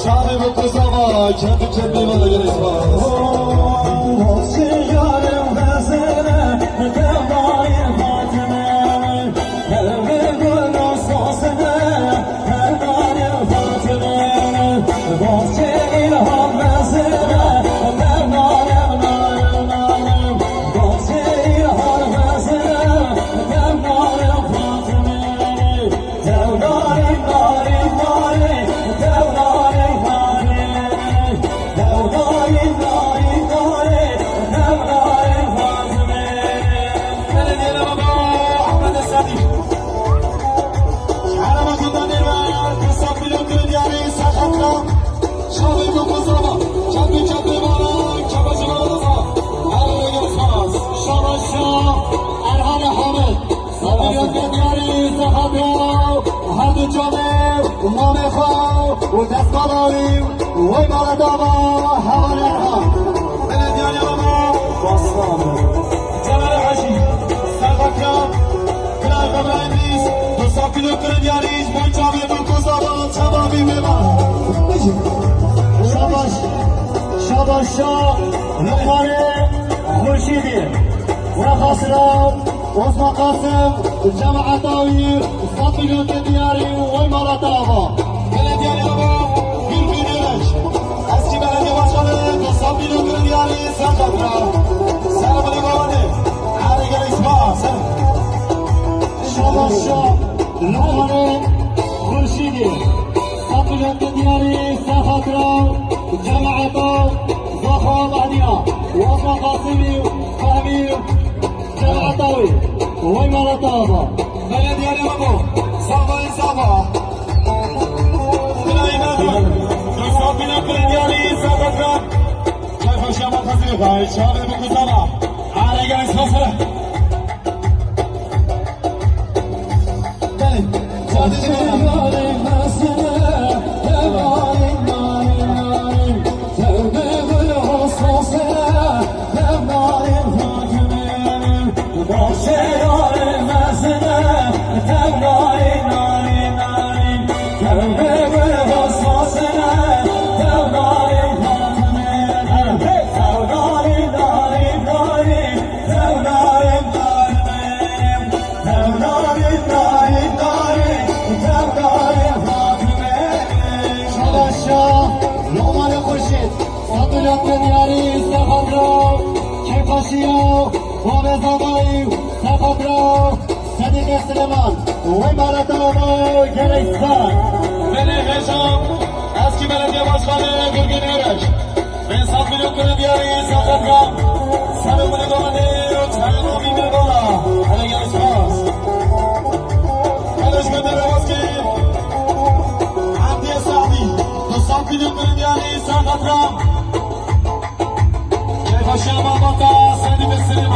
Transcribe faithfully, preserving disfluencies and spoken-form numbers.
Çavê bi kuzava, kendi kendime de gerek var. Şabaş şa, Erhan Hamid. Sabir Özgür diyarî, Sefa Dro, her du çavê, mamê xwe û destmala wî, wey mala dava, hevalê Erhan. Belediye Yalova, Baslan. Cemal Hacî, Sefa Kral, Kral Xebrayîz, du sed kîlo kirin diyarî, ji bo çavê min ku zava, çava bî mêvan. Şabaş, şabaş şa, Luqmanê Xurşîdî, Wexa Sira, Osman Qasim, cemaeta wî, sed milyon te diyarî û wey mala te ava. Belediye Yalova, Gülgün Yöreş. Eski belediye başkanı, sed milyon te diyarî, sen kadra. Selamünaleyküm. Hadi gel İsmail, sen. Şabaş şa, Luqmanê Xurşîdî, sed milyon te diyarî, sen kadra, cemaeta, Zaxo Bahdiya, Osman Qasimî, Fehmî, Cemaeta wî, wey mala te ava. Belediye Yalova, sava, sava. Dilay Nadir, du sed milyon te diyarî, sen kadra. Çay hoşya bak hazır, çay ve bu kuzava. Hadi gel İsmail. Şabaşa, Lomanê Xurşîd, Sadullah Diyarî, Sefatra, Kêfaşiya, Babê Zavayî, Sefatra, Sedîqê Silêman, wey mala te ava, gelek spas. Belê hêja, eski belediye başkanı Gürgün Yürek. Bin sed milyon kırın diyarî, Sefatra, Serê Gulê Domanê, Çayê Mavî Mêvana, hele gelek spas. Hele ji me derewaskê, Hamdiye Sadî, du sed milyon kırın diyarî, Sefatra. Kêfaşiya Malbata, Sedîqê Silêman.